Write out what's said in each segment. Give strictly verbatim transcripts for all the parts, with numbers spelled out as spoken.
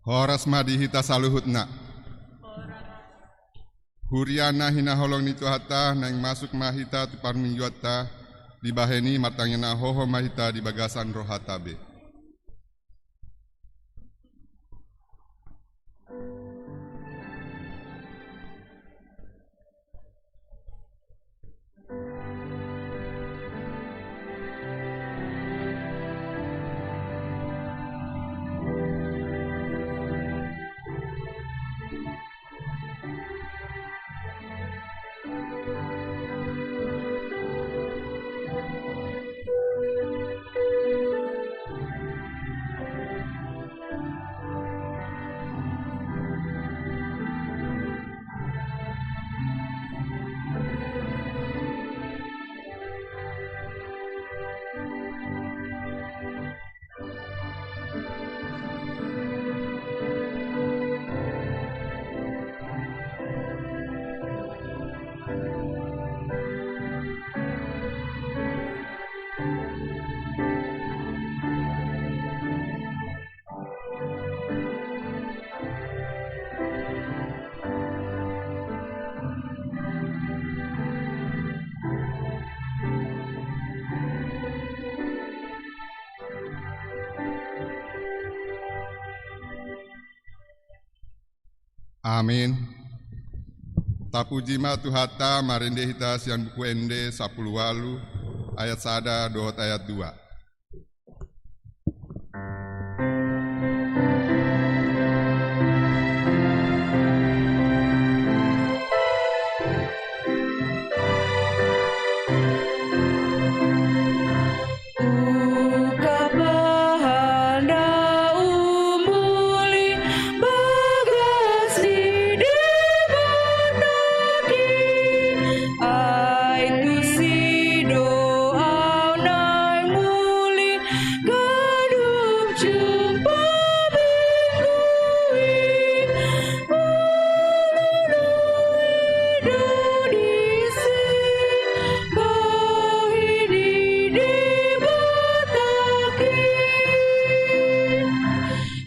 Horas ma di hita saluhutna. Huria na hinaholongan ni Tuhanta, naeng masuk ma hita tu parmingguonta, dibahen i martangiang na hohom ma hita di bagasan rohanta be. Amin. Tapuji ma Tuhanta, marende hita sian Buku Ende sampulu ualu, ayat sada dohot ayat dua. Ungkap ma handa umbuli bagas ni Debata i, ai tusi do au naeng muli ganup jumpa minggu i. Olo do i do disi bohi ni Debata i.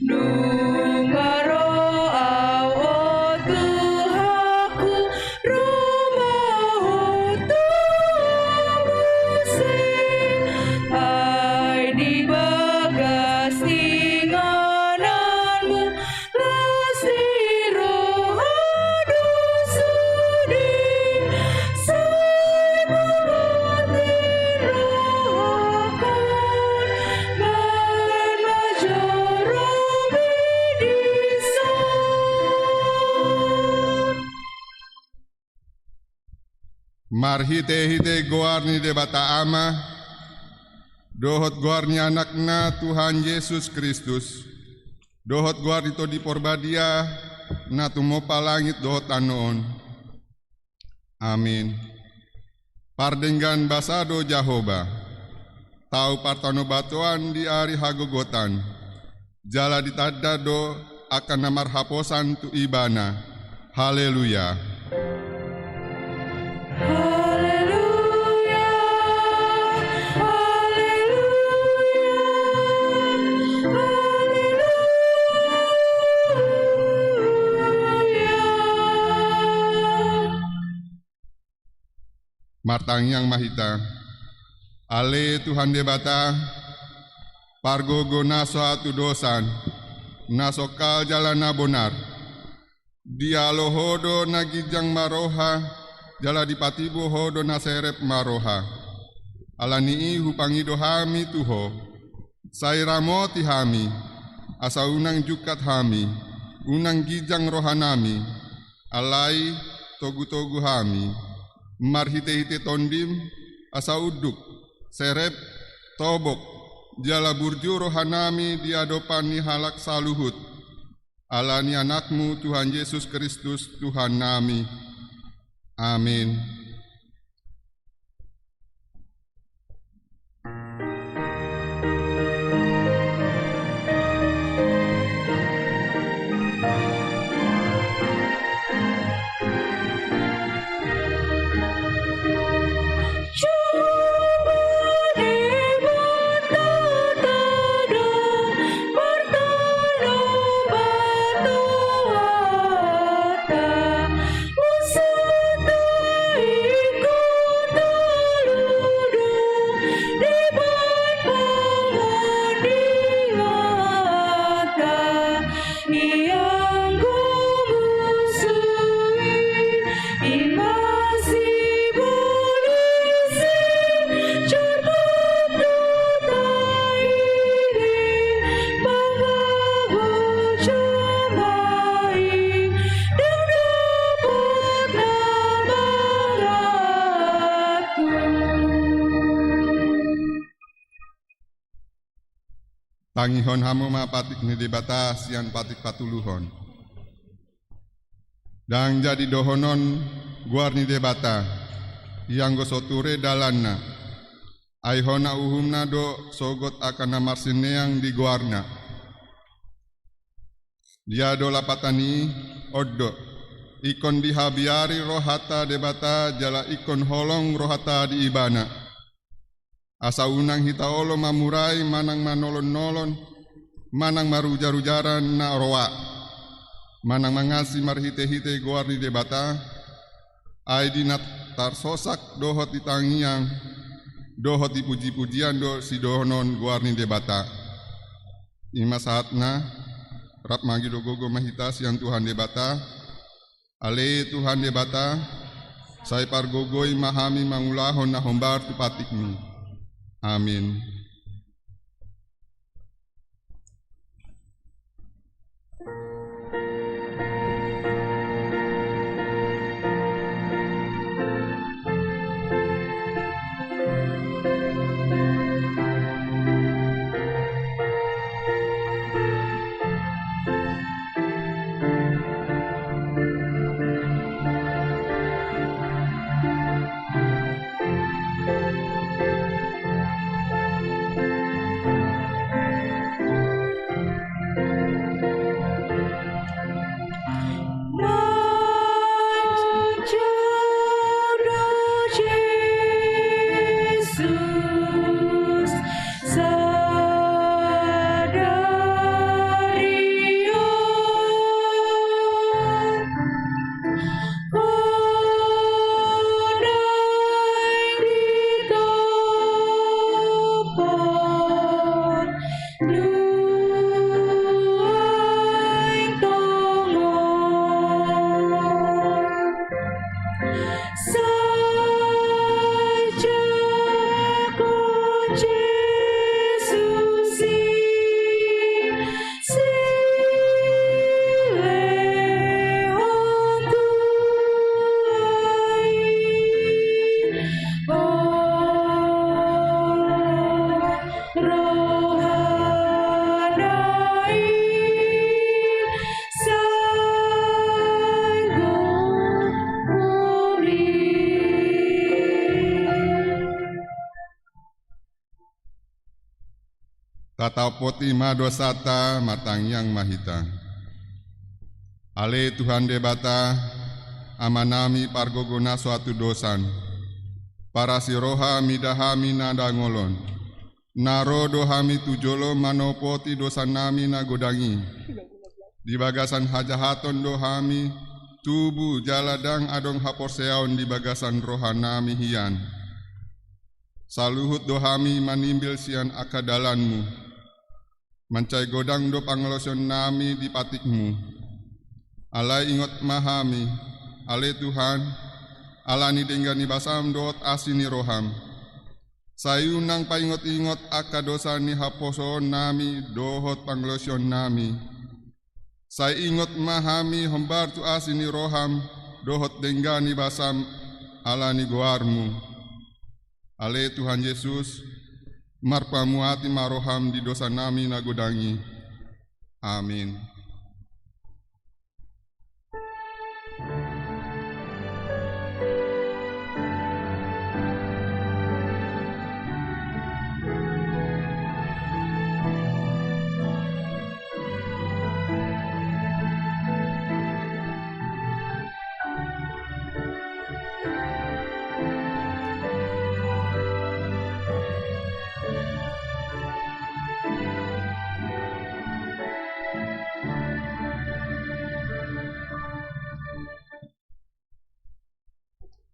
Nunga ro au, o Tuhanku, ro ma ho tu muse, ai di bagas ingananmu las ni roha do sude. Sai mauliate rohangku, bahen ma joro bidison. Marhitehite goar ni Debata Ama, dohot goar ni Anakna Tuhan Jesus Kristus, dohot goar ni Tondi Porbadia, na tumompa langit dohot tano on. Amin. Pardenggan basa do Jahowa, tau partanobatoan di ari hagogotan, jala ditanda do angka na marhaposan tu Ibana. Haleluya. Haleluya, haleluya, haleluya. Martangiang ma hita. Ale Tuhan Debata, pargogo na so hatudosan, na songkal jala na bonar. Dialo Ho do na ginjang marroha, jala dipatibu Ho do na serep marroha. Ala ni i hupangido hami tu Ho. Sai ramoti hami, asa unang jungkat hami, unang ginjang rohanami, alai togutogu hami, marhitehite Tondim, asa unduk, serep, tobok, jala burju rohanami di adopan ni halak saluhut, ala ni Anakmu Tuhan Jesus Kristus, Tuhannami. Amin. Tangihon hamu ma patik ni Debata sian patik patuluhon. Ndang jadi dohonon goar ni Debata, ianggo so ture dalanna. Ai hona uhumna do sogot angka na marsineang di goarna. Dia do lapatan i? On do, ingkon dihabiari rohanta Debata jala ingkon holong rohanta di Ibana. Asa unang hita olo mamurai manang manolonolon, manang marujarujaran na roa, manang mangansi marhitehite goar ni Debata, ai di na tarsosak dohot di tangiang, dohot di pujipujian do sidohonon goar ni Debata. I ma sahatna, rap mangido gogo ma hita sian Tuhan Debata. Ale Tuhan Debata, sai pargogoi ma hami mangulahon na hombar tu patikMu. Amin. Tataophon i ma dosanta, martangiang ma hita. Ale Tuhan Debata, Amanami pargogo na so hatudosan, parasi roha mida hami na dangol on. Na ro do hami tu jolo manophoti dosanami na godang i. Di bagasan hajahaton do hami tubu jala ndang adong haporseaon di bagasan rohanami hian. Saluhut do hami manimbil sian angka dalanMu. Mansai godang do pangalaosionnami di patikMu. Alai ingot ma hami, ale Tuhan, ala ni denggan ni basaM dohot asi ni rohaM. Sai unang paingotingot angka dosa ni haposoonnami dohot pangalaosionnami. Sai ingot ma hami hombar tu asi ni rohaM dohot denggan ni basaM ala ni goarMu. Ale Tuhan Jesus, marpamuati ma rohaM di dosanami na godang i. Amin.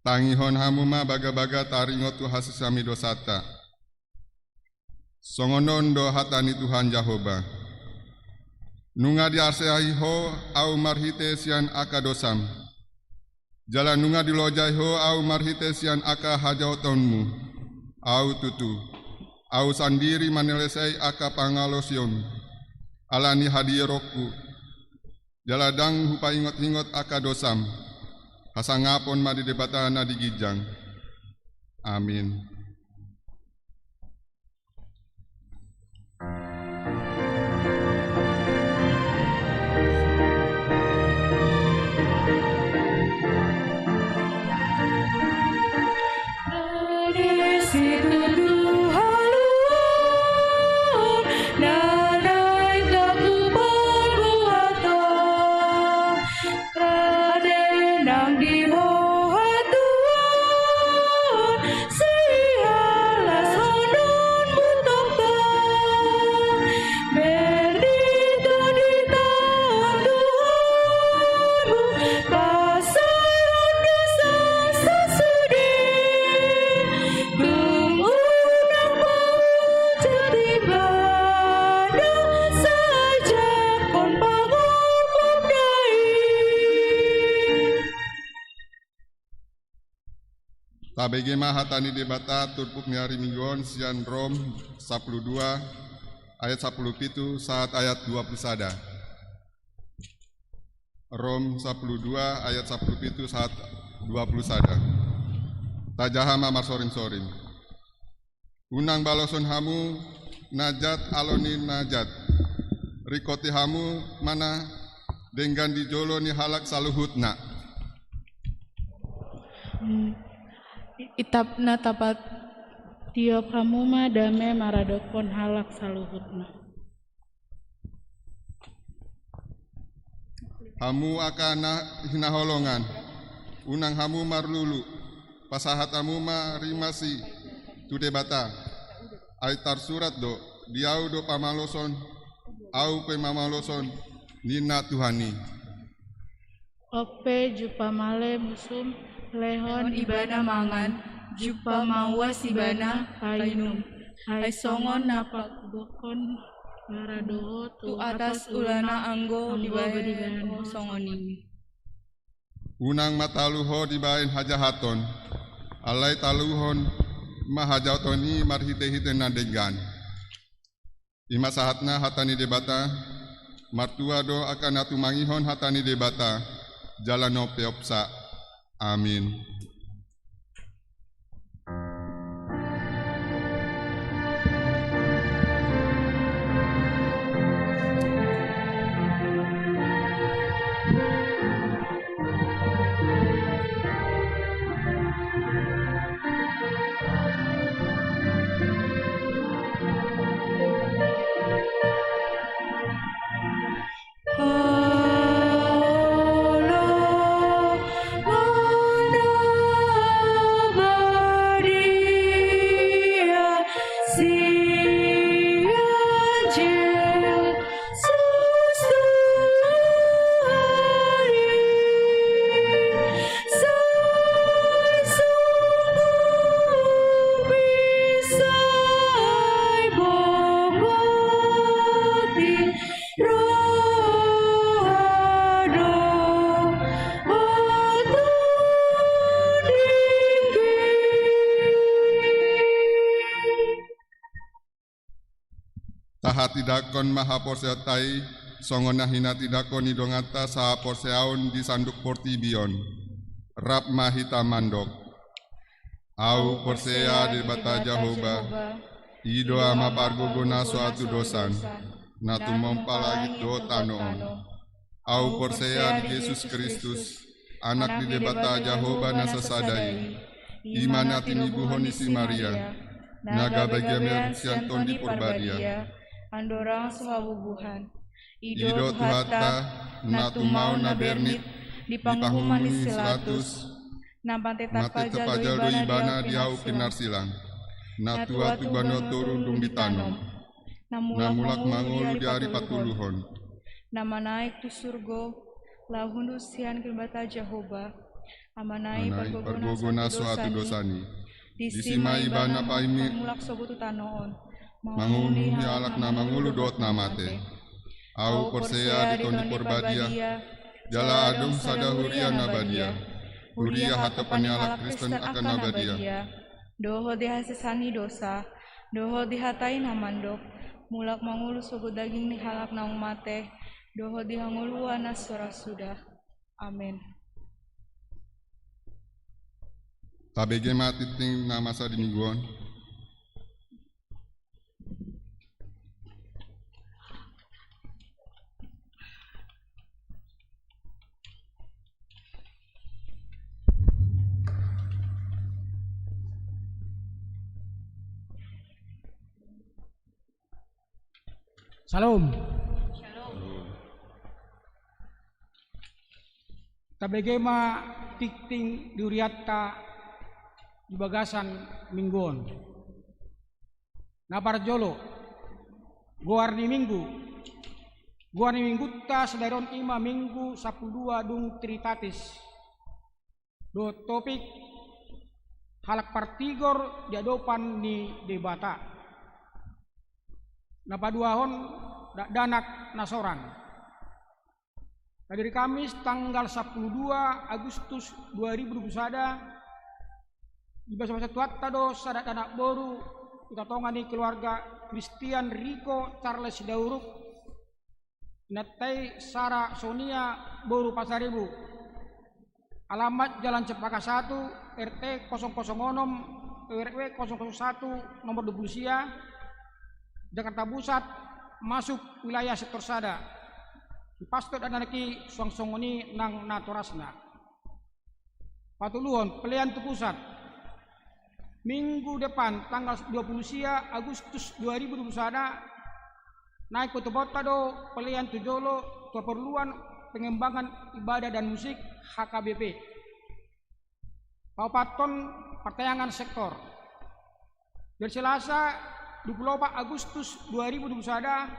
Tangihon hamu ma bagabaga taringot tu hasesami dosanta. Songon on do hata ni Tuhan Jahowa: Nunga diarsai Ho ahu marhite sian angka dosam, jala nunga dilojai Ho ahu marhite sian angka hajahatonmu. Ahu tutu, ahu sandiri manalsai angka pangalaosion ala ni hadironku, jala ndang hupaingotingot angka dosam. Hasangapon ma di Debata na di ginjang. Amin. Pasahat dosa sasude, tung unang paunjut ibana, sai jangkon pangomoan na i. Tabege ma hata ni Debata turpuk ni ari Minggu on sian Rom sampulu dua ayat sampulu pitu sahat ayat dua pulu sada. Rom sampulu dua ayat sampulu pitu sahat dua pulu sada. Tajaha ma marsoring-soring. Unang baloshon hamu na jat alo ni na jat. Ringkoti hamu ma na denggan di jolo ni halak saluhutna. Itap na tapat, tiop hamu ma dame maradophon halak saluhutna. Hamu angka na hinaholongan, unang hamu marlulu, pasahat hamu ma rimasi tu Debata. Ai tarsurat do, di ahu do pamaloshon, ahu pe mamaloshon, ninna Tuhan i. On pe jumpa male musum, lehon ibana mangan, jumpa mauas ibana painum. Ai songon na pakudokkon bara dohot tu atas ulana anggo dibahen ho songon i. Unang ma talu ho dibahen hajahaton, alai taluhon ma hajahaton i marhite-hite na denggan. I ma sahatna hata ni Debata. Martua do angka na tumangihon hata ni Debata jala na umpeopsa. Amin. Tahatindangkon ma haporseaonta i, songon na hinatindangkon ni donganta sahaporseaon di sandok portibi on. Rap ma hita mandok. Ahu porsea Debata Jahowa, i do Ama pargogo na so atu dosan, na tumompa langit dohot tano on. Ahu porsea di Jesus Kristus, Anak ni Debata Jahowa na sasada i, i ma na tinibuhon ni si Maria, na gabe gamer sian Tondi Porbadia, andorang so habubuhan. I do Tuhanta, na tumaon na bernit di panguhuman ni si Pilatus, na mate tarpajal do ibana di ahu pinarsilang, na tua tu banua toru dung ditanom, na mulak mangolu di ari patoluhon, na manaek tu surgo, laho hundul sian Debata Jahowa, Ama nai pargogo na so atu dosan i. Disi ma ibana paima mulak sogot tu tano on, mangolu di halak na mangolu dohot na mate. Ahu porsea di Tondi Porbadia, jala adong sada huria na badia, huria hatopan ni halak Kristen angka na badia, dohot di hasesaan ni dosa, dohot di hata i na mandok, mulak mangolu sogot daging ni halak naung mate, dohot di hangoluan na so ra suda. Amen. Tabege ma tingting na masa di Minggu on. Shalom. Tabege ma tingting di hurianta di bagasan Minggu on. Na parjolo, goar ni Minggu. Goar ni minggunta sadari on i ma Minggu sampulu dua dung Trinitatis. Dohot topik: Halak partigor di adopan ni Debata. Na paduahon, dakdanak na sorang. Sadari Kamis tanggal sampulu dua Agustus dua ribu dua puluh sada, dibasabasa Tuhanta do sada dakdanak boru di tongatonga ni keluarga Christian Rico Charles Sidauruk, inanta i Sara Sonia boru Pasaribu. Alamat Jalan Cempaka satu, R T kosong kosong onom, R W kosong kosong satu, nomor dua puluh sia, Jakarta Pusat, masuk wilayah sektor sada. Dipasahat dakdanak i suang songon i nang natorasna. Patoluhon, pelean tu pusat. Minggu depan, tanggal dua puluh sia Agustus dua ribu dua puluh sada, naeng hutupaonta do pelean tu jolo tu keperluan pengembangan ibadah dan musik, H K B P. Paopathon, partayangan sektor. Dari Selasa, dua puluh opat Agustus dua ribu dua puluh sada,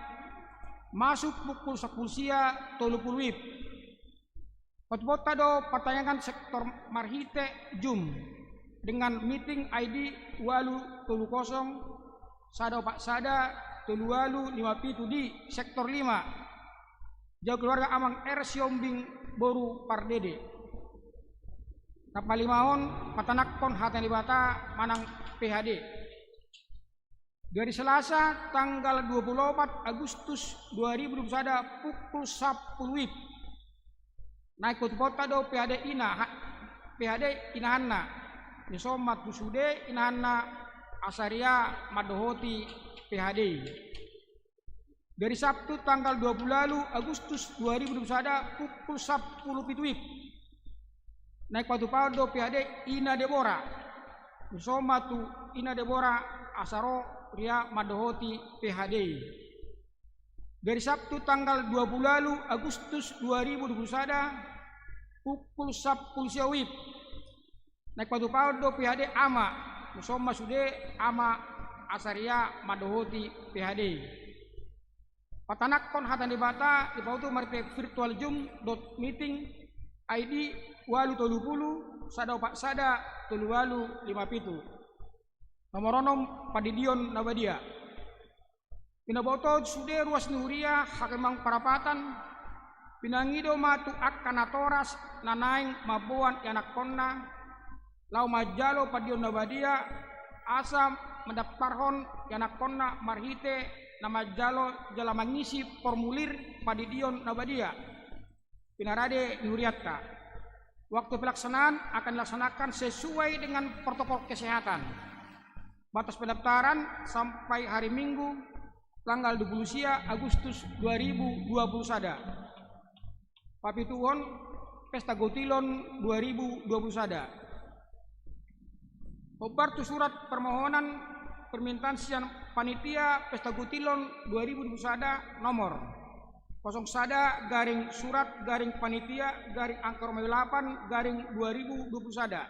masuk pukul sampulu sia tolu pulu WIB. Hutupaonta do partayangan sektor marhite Zoom dengan meeting I D ualu tolu kosong, sada opat sada, tolu ualu lima pitu di sektor lima. Jauh keluarga Amang R Siombing boru Pardede. Na palimahon, patanakhon hata ni Debata manang P H D. Dari Selasa tanggal dua puluh opat Agustus dua ribu dua puluh sada pukul sampulu WIB, naeng hutupaonta do P H D ina, ha-, P H D inahanna. Dison ma tu sude inahanna asa ria mandohoti P H D i. Dari Sabtu tanggal dua puluh ualu Agustus dua ribu dua puluh sada pukul sampulu pitu WIB, naeng patupaon do P H D ina Debora. Dison ma tu ina Debora asa ro ria mandohoti P H D i. Dari Sabtu tanggal dua puluh ualu Agustus dua ribu dua puluh sada pukul sampulu sia WIB, naeng patupaon do P H D ama. Dison ma sude ama asa ria mandohoti P H D i. Patanakhon hata ni Debata dipatupa marhite virtual Zoom dohot meeting I D ualu tolu pulu, sada opat sada, tolu ualu lima pitu. Nomor onom, pandidion na badia. Pinabotohon sude ruas ni huria HKBP Maung Parapatan, pinangido ma tu angka natoras na naeng mamboan ianakhonna laho manjalo pandidion na badia, asa mandaptarhon ianakhonna marhite na manjalo jala mangisi formulir pandidion na badia pinarade di hurianta. Waktu pelaksanaan akan dilaksanakan sesuai dengan protokol kesehatan. Batas pendaftaran sampai hari Minggu tanggal dua puluh sia Agustus dua ribu dua puluh sada. Papituhon, Pesta Gotilon dua ribu dua puluh sada. Hombar tu surat permohonan permintaan sian panitia Pesta Gotilon dua ribu dua puluh sada nomor kosong sada garing surat garing panitia garing angka Romawi lapan garing dua ribu dua puluh sada.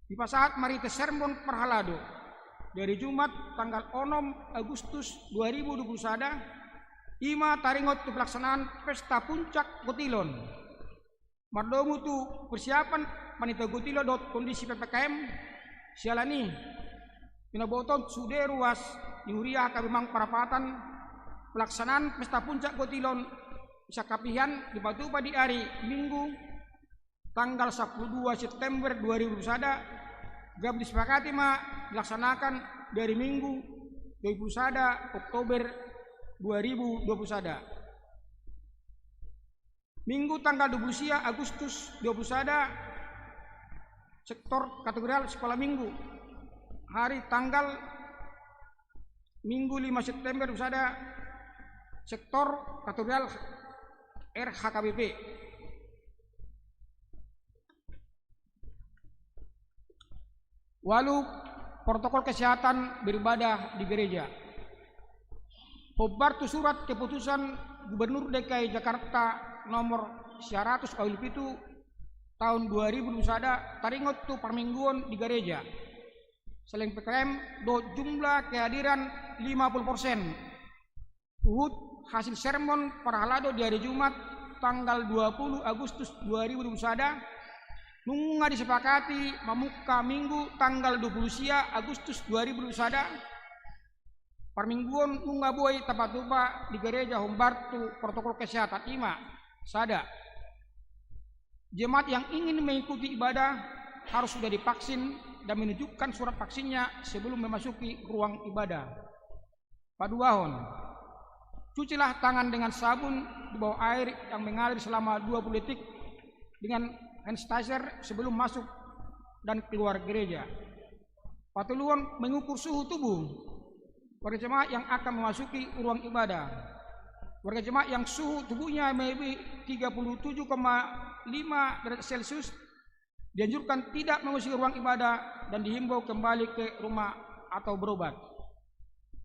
Dipasahat marhite sermon parhalado di ari Jumat tanggal onom Agustus dua ribu dua puluh sada, i ma taringot tu pelaksanaan Pesta Puncak Gotilon. Mardomu tu persiapan panitia Gotilon dohot kondisi P P K M, siala ni i pinabotohon sude ruas ni huria HKBP Maung Parapatan, pelaksanaan Pesta Puncak Gotilon sian hape hian dipatupa di ari Minggu tanggal sampulu dua September dua ribu dua puluh sada, gabe disepakati ma dilaksanakan di ari Minggu dua puluh sada Oktober dua ribu dua puluh sada. Minggu tanggal dua puluh sia Agustus dua puluh sada, sektor kategorial sekolah minggu. Hari tanggal Minggu lima September dua puluh sada, sektor kategorial R H K B P. Ualu, protokol kesehatan beribadah di gereja. Hombar tu surat keputusan Gubernur D K I Jakarta nomor sia ratus ualu pitu tahun dua ribu dua puluh sada taringot tu parmingguon di gareja, saleleng P K M dohot jumlah kehadiran lima puluh persen. Huhut hasil sermon parhalado di hari Jumat tanggal dua puluh Agustus dua ribu dua puluh sada, nunga disepakati mamungka Minggu tanggal dua puluh sia Agustus dua ribu dua puluh sada, parmingguon nunga boi tapatupa di gereja hombar tu protokol kesehatan, i ma: sada, jemaat yang ingin mengikuti ibadah harus sudah divaksin dan menunjukkan surat vaksinnya sebelum memasuki ruang ibadah. Paduahon, cucilah tangan dengan sabun di bawah air yang mengalir selama dua puluh detik dengan hand sanitizer sebelum masuk dan keluar gereja. Patoluhon, mengukur suhu tubuh warga jemaat yang akan memasuki ruang ibadah. Warga jemaat yang suhu tubuhnya melebihi tiga puluh tujuh koma lima derajat Celcius dianjurkan tidak memasuki ruang ibadah dan dihimbau kembali ke rumah atau berobat.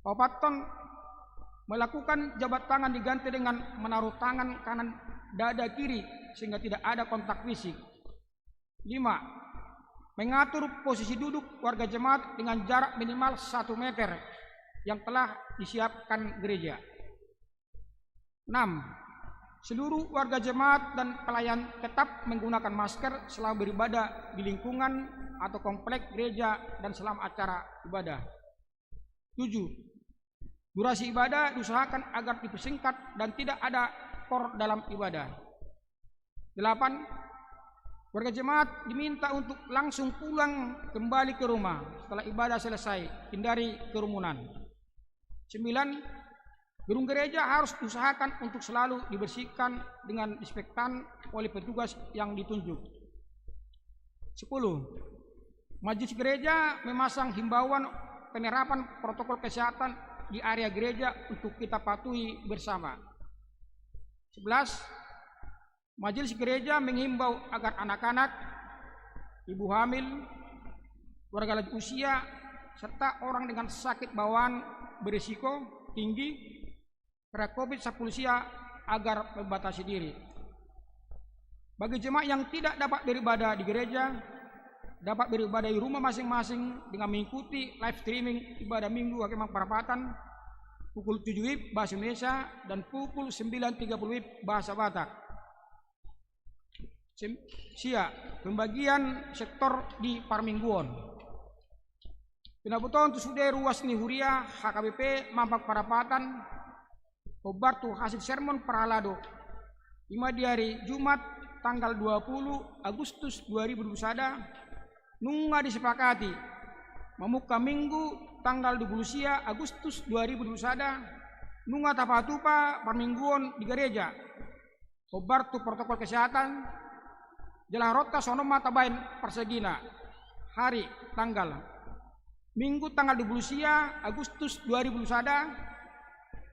Paopathon, melakukan jabat tangan diganti dengan menaruh tangan kanan dada kiri sehingga tidak ada kontak fisik. Lima, mengatur posisi duduk warga jemaat dengan jarak minimal satu meter yang telah disiapkan gereja. Enam, seluruh warga jemaat dan pelayan tetap menggunakan masker selama beribadah di lingkungan atau komplek gereja dan selama acara ibadah. Tujuh, durasi ibadah diusahakan agar dipersingkat dan tidak ada kor dalam ibadah. Delapan, warga jemaat diminta untuk langsung pulang kembali ke rumah setelah ibadah selesai, hindari kerumunan. Sembilan, gedung gereja harus diusahakan untuk selalu dibersihkan dengan disinfektan oleh petugas yang ditunjuk. Sepuluh, majelis gereja memasang himbauan penerapan protokol kesehatan di area gereja untuk kita patuhi bersama. Sebelas, majelis gereja menghimbau agar anak-anak, ibu hamil, warga lanjut usia, serta orang dengan sakit bawaan berisiko tinggi terhadap covid sepuluh sia agar membatasi diri. Bagi jemaat yang tidak dapat beribadah di gereja, dapat beribadah di rumah masing-masing dengan mengikuti live streaming ibadah Minggu Hakeman Parapatan pukul tujuh WIB bahasa Indonesia dan pukul sembilan tiga puluh WIB bahasa Batak. Sem-, sia, pembagian sektor di parmingguon. Pinabotohon tu sude ruas ni huria H K B P Mampang Parapatan, hombar tu hasil sermon parhalado, i ma di hari Jumat tanggal dua puluh Agustus dua ribu dua puluh sada, nunga disepakati mamungka Minggu tanggal dua puluh sia Agustus dua ribu dua puluh sada, nunga tapatupa parmingguon di gereja. Hombar tu protokol kesehatan, jala haroro songon on ma tabaen parsiajina. Hari, tanggal, Minggu tanggal dua puluh sia Agustus dua ribu dua puluh sada,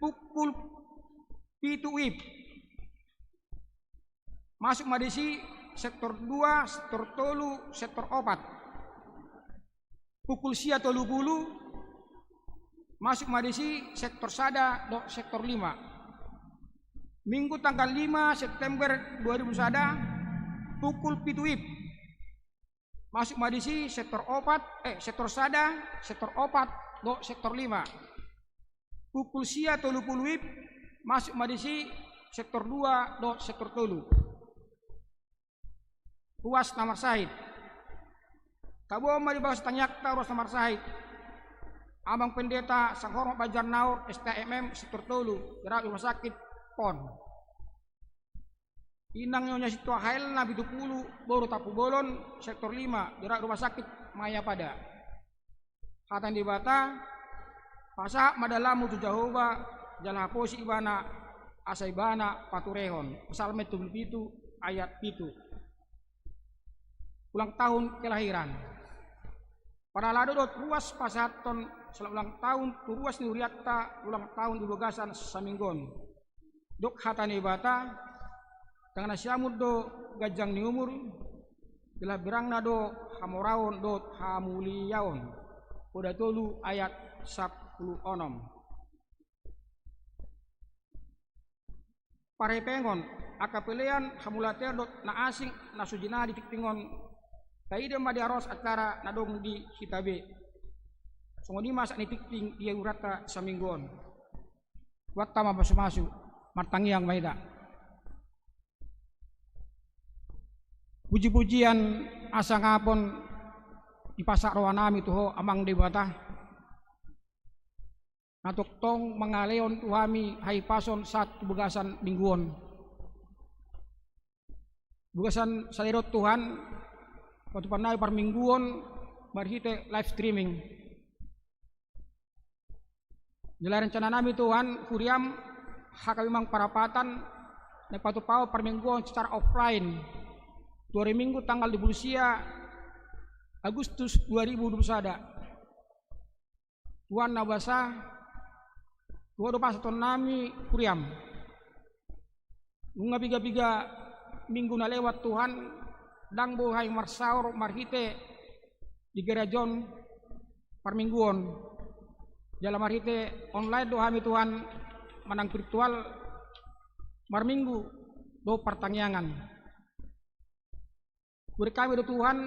pukul pitu WIB. Masuk ma disi sektor dua, sektor tolu, sektor opat. Pukul sia tolu pulu, masuk ma disi sektor sada dohot sektor lima. Minggu tanggal lima September dua ribu sada, pukul pitu WIB. Masuk ma disi sektor opat, eh, sektor sada, sektor opat dohot sektor lima. Pukul sia tolu pulu WIB, masuk ma disi sektor dua dohot sektor tolu. Ruas na marsahit. Taboan ma di bagasan tangiangta ruas na marsahit Amang Pendeta Sanghormat Banjarnaur, S T M M, sektor tolu, dirawat di rumah sakit Pon. Inang Nyonya Sintua Hael na pitu pulu, boru Tampubolon, sektor lima, dirawat rumah sakit Mayapada. Hata ni Debata: Pasahat ma dalanmu tu Jahowa, jala haposi ibana, asa ibana paturehon. Psalmen tolu pulu pitu ayat pitu. Ulang tahun kelahiran. Parhalado dohot ruas pasahathon selamat ulang tahun tu ruas ni hurianta ulang tahun di bagasan samingguon. Dok hata ni Debata: Tangan ni siamun do ganjang ni umur, jala birangna do hamoraon dohot hamuliaon. Poda tolu ayat sampulu onom. Parhepengon, angka pelean, hamauliateon dohot na asing na so jinala di tingting on, taida ma di aros acara na adong di hita be. Songon i ma sahat ni tingting di hurianta samingguon. Tuhanta ma pasupasu, martangiang ma hita. Puji-pujian hasangapon dipasahat rohanami tu Ho Amang Debata, na tongtong mangalehon tu hami hahipason sahat tu bagasan minggu on. Bagasan sadari on Tuhan, patupaonnami parmingguon marhite live streaming. Jala rencananami Tuhan, huriaM, HKBP Mampang Parapatan, na patupahon parmingguon secara offline tu ari Minggu tanggal dua pulu sia Agustus dua ribu dua pulu sada. Tuhan na basa, tu Ho do pasahatonnami huriaM. Nunga piga-piga minggu na lewat Tuhan, ndang boi hami marsaor marhite di geraja on parmingguon. Jala marhite online do hami Tuhan manang virtual marminggu dohot partangiangan. Hubereng hami do Tuhan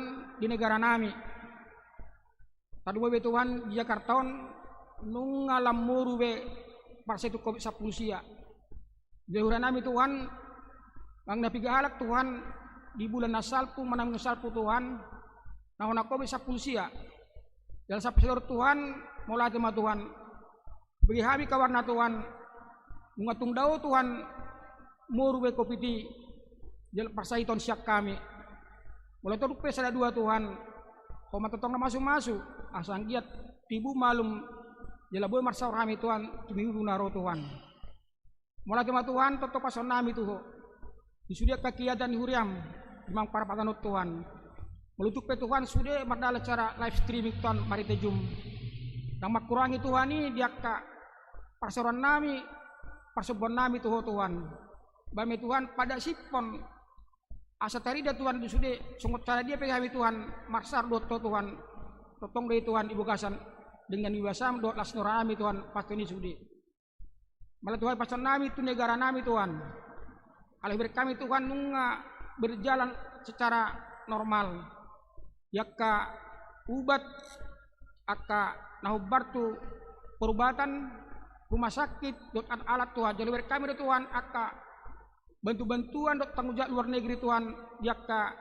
di negaranami. Tadua be Tuhan di Jakarta on nunga lam moru be parsahit tu Covid sampulu sia. Jadi huranami Tuhan, nang na piga halak Tuhan di bulan na salpu manang minggu salpu Tuhan, na hona Covid sampulu sia. Jala sampe sadari on Tuhan, mauliate ma Tuhan. Bege hami kabarna Tuhan, nunga tung dao Tuhan, moru be Covid i, jala parsahiton sian hami. Molo tong pe sada dua Tuhan, Ho ma tongtong na masu-masu, asa anggiat tibu malum, jala boi marsaor hami Tuhan, tu minggu na ro Tuhan. Mauliate ma Tuhan, tongtong pasahatonnami tu Ho. Di sude angka kegiatan ni huriaM, di Mampang Parapatan on Tuhan. Molo tung pe Tuhan sude mardalan secara live streaming Tuhan marhite Zoom. Ndang mangkurangi Tuhan i di angka parsaorannami, parsombuannami tu Ho Tuhan. Bahen ma i Tuhan padasiphon asa tarida Tuhan di sude songon sada dia pe hami Tuhan marsaor dohot Ho Tuhan. Tongtong do i Tuhan di bagasan denggan ni basaM dohot las ni rohaM Tuhan pasahaton i sude. Mauliate Tuhan pasahatonnami tu negaranami Tuhan. Alai hubereng hami Tuhan nunga berjalan secara normal. Di angka ubat, angka na hombar tu perubatan, rumah sakit, dohot alat-alat Tuhan. Jala hubereng hami do Tuhan angka bantu-bantuan dohot tanggung jawab luar negeri Tuhan di angka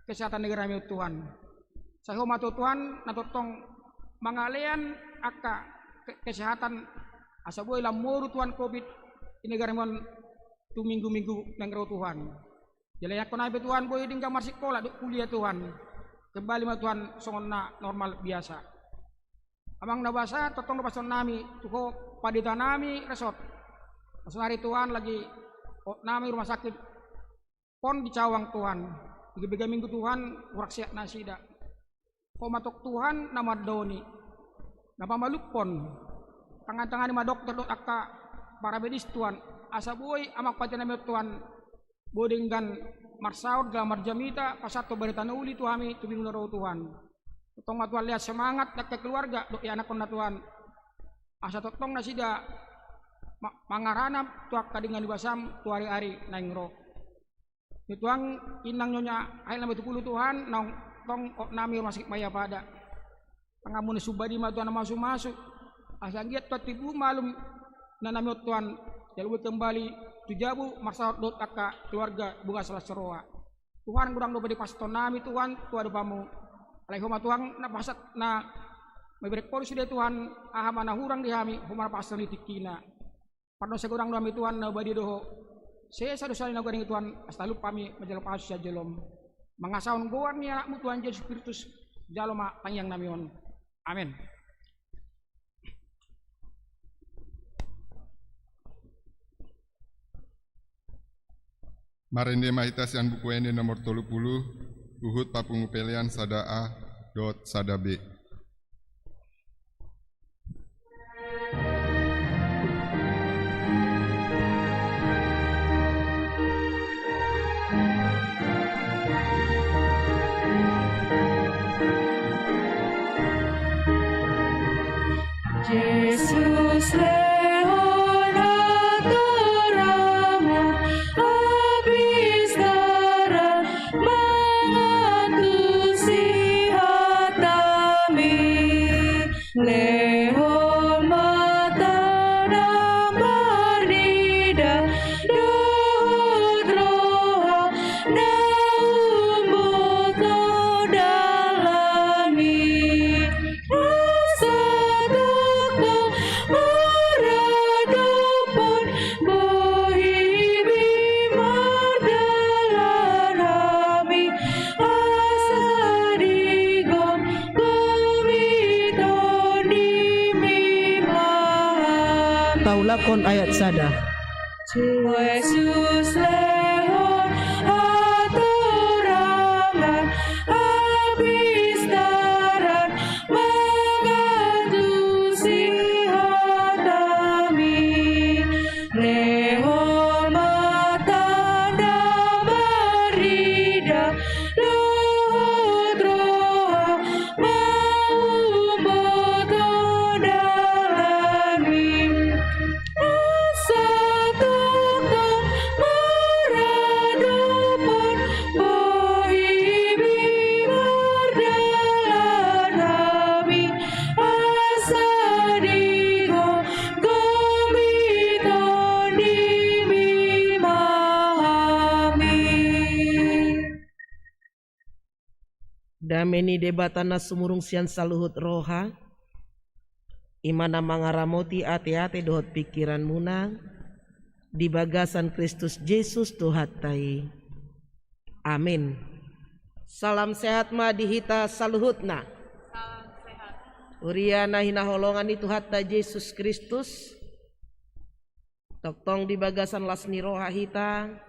kesehatan negaranami Tuhan. Sai Ho ma Tuhan na tongtong mangalehon angka ke-, kesehatan asa boi lam moru Tuhan Covid di negara on tu minggu-minggu naeng ro Tuhan. Jala angka anakkonami pe Tuhan boi denggan marsikola dohot kuliah Tuhan. Kembali ma Tuhan songon na normal biasa. Amang na basa, tongtong do pasahatonnami tu Ho panditanami resort. Saonari Tuhan lagi hotnami rumah sakit pon di Cawang Tuhan. Piga-piga minggu Tuhan hurang sehat nasida. Ho ma tong Tuhan na mandaoni, na pamalumhon. Tangan-tangani ma dokter dohot angka paramedis Tuhan. Asa boi amang panditanami on Tuhan boi denggan marsaor jala marjamita pasahathon barita na uli tu hami tu minggu na ro Tuhan. Tongtong ma Tuhan lehon semangat angka keluarga dohot ianakhonna Tuhan. Asa tongtong nasida ma-, mangaranap tu angka denggan ni basaM tu ari-ari naeng ro. Ni Tuhan, inang nyonya Hail na Matupulu Tuhan, naung tong hotnami rumah sakit Mayapada. TanganMu na sumbadi ma Tuhan na masu-masu. Asa anggiat Tuhan tibu malum inangnami on Tuhan, jala boi kembali tu jabu marsaor dohot angka keluarga bogas las roha. Tuhan, godang do badi pasahatonnami Tuhan tu adopanMu. Alai Ho ma Tuhan na pasahat na mabereng Ho do sude Tuhan, aha ma na hurang di hami, Ho ma na pasahat ni tingkina. Pardosa godang do hami Tuhan, na badia do Ho. Sesa dosa ni na godang i Tuhan, asa talup hami manjalo pangasuhon sian joloM. Mangasahon goar ni AnakMu Tuhan Jesus Kristus, jalo ma tangiangnami on. Amen. Marende ma hita sian Buku Ende nomor tolu pulu, huhut papungu pelean sada A dohot sada B. Jesus, lehon hatoranMu, habis darah mangantusi hataMi. Kon ayat sada. Jesus lehon hatorangan, hapistaran, mangantusi hatami. Lehon ma tanda marnida, luhut roha, maumbot ho dalanmi. Asa tongtong maradophon, bohimi mardalan hami, asa digomgomi Tondimi ma hami. Dame ni Debata na sumurung sian saluhut roha, i ma na mangaramoti ateate dohot pingkiranmuna di bagasan Kristus Jesus Tuhanta i. Amin. Salam sehat ma di hita saluhutna. Salam sehat. Huria na hinaholongan ni Tuhanta Jesus Kristus, tongtong di bagasan las ni roha hita,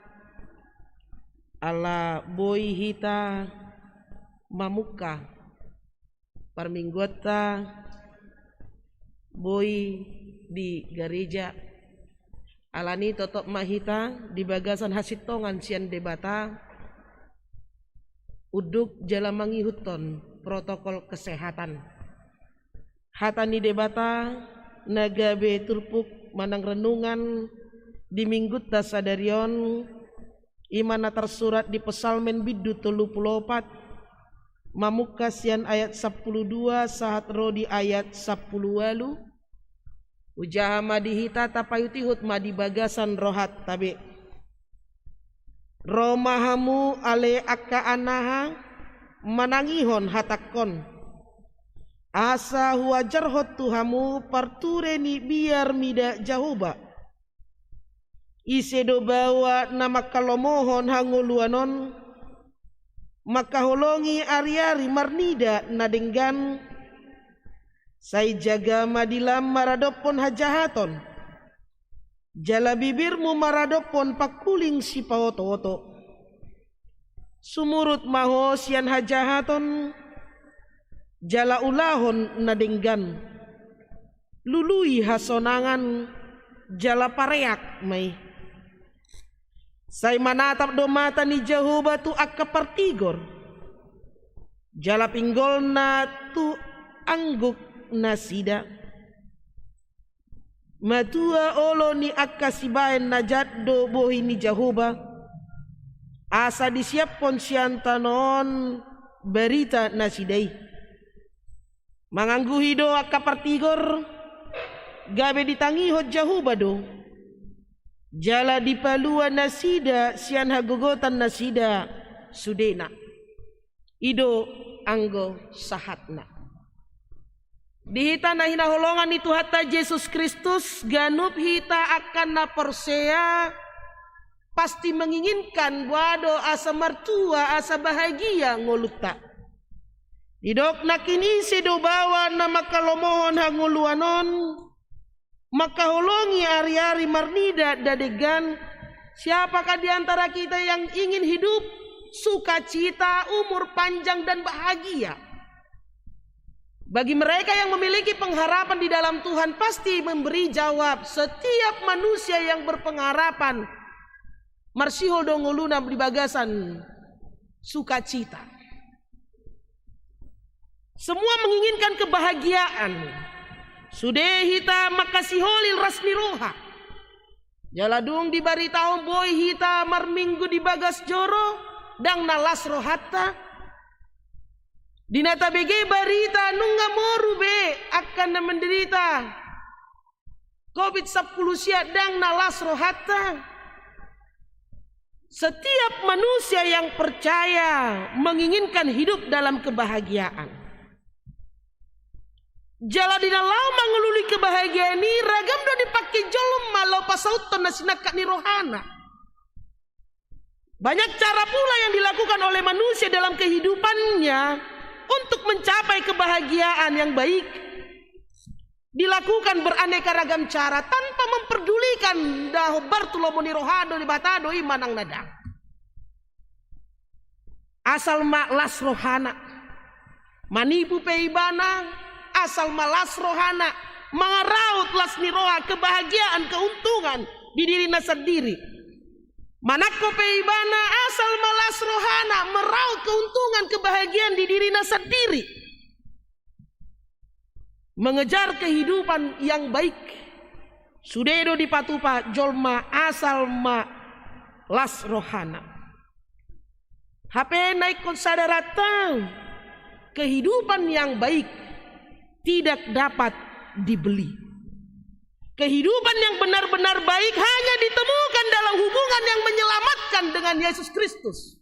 ala boi hita mamungka parmingguanta boi di gareja. Alani totop ma hita di bagasan hasintongan sian Debata, unduk jala mangihuthon protokol kesehatan. Hata ni Debata na gabe turpuk manang renungan di minggunta sadari on, i ma na tarsurat di Psalmen bindu tolu pulu opat, mamungka sian ayat sampulu dua sahat ro di ayat sampulu ualu. Hujaha ma di hita, tapaihutihut ma di bagasan rohanta be. Ro ma hamu ale angka anaha, manangihon hatangkon, asa huajarhon tu hamu parture ni biar mida Jahowa. Ise do baoa na manghalomohon hangoluan on, mangkaholongi ariari marnida na denggan? Sai jaga ma dilam maradophon hajahaton, jala bibirmu maradophon pangkuling sipaotooto. Sumurut ma ho sian hajahaton, jala ulahon na denggan. Lului hasonangan, jala pareak ma i. Sai manatap do mata ni Jahowa tu angka partigor, jala pinggolna tu angguk nasida. Matua olo ni angka sibahen na jat do bohi ni Jahowa, asa disiaphon sian tano on barita nasida i. Mangangguhi do angka partigor, gabe ditangihon Jahowa do, jala dipalua nasida sian hagogotan nasida sudena. I do anggo sahatna. Di hita na hinaholongan ni Tuhanta Jesus Kristus, ganup hita angka na porsea pasti menginginkan boha do asa martua, asa bahagia ngolunta. Didok nangkin, ise do baoa na manghalomohon hangoluan on, mangkaholongi ariari marnida na denggan? Siapakah di antara kita yang ingin hidup sukacita, umur panjang, dan bahagia? Bagi mereka yang memiliki pengharapan di dalam Tuhan, pasti memberi jawab setiap manusia yang berpengharapan. Marsihol do ngoluna di bagasan sukacita. Semua menginginkan kebahagiaan. Sude hita mangkasiholil las ni roha. Jala dung dibaritahon boi hita marminggu di bagas joro, ndang na las rohanta. Di na tabege barita, nunga moru be angka na menderita covid sampulu sia, ndang na las rohanta. Setiap manusia yang percaya menginginkan hidup dalam kebahagiaan. Jala di na laho mangoloi kebahagiaan i, ragam do dipangke jolma laho pasauthon na sinangkap ni rohana. Banyak cara pula yang dilakukan oleh manusia dalam kehidupannya untuk mencapai kebahagiaan yang baik. dilakukan beraneka ragam cara tanpa memperdulikan na hombar tu lomo ni roha do, Debata do i manang na ndang. Asal ma las rohana. Manipu pe ibana, asal ma las rohana, mangaraut las ni roha, kebahagiaan, keuntungan di dirina sandiri. Manangko pe ibana, asal ma las rohana, maraut keuntungan, kebahagiaan di dirina sandiri. Mengejar kehidupan yang baik. Sude do dipatupa jolma asal ma las rohana. Hape na ingkon sadaranta, kehidupan yang baik tidak dapat dibeli. Kehidupan yang benar-benar baik hanya ditemukan dalam hubungan yang menyelamatkan dengan Yesus Kristus.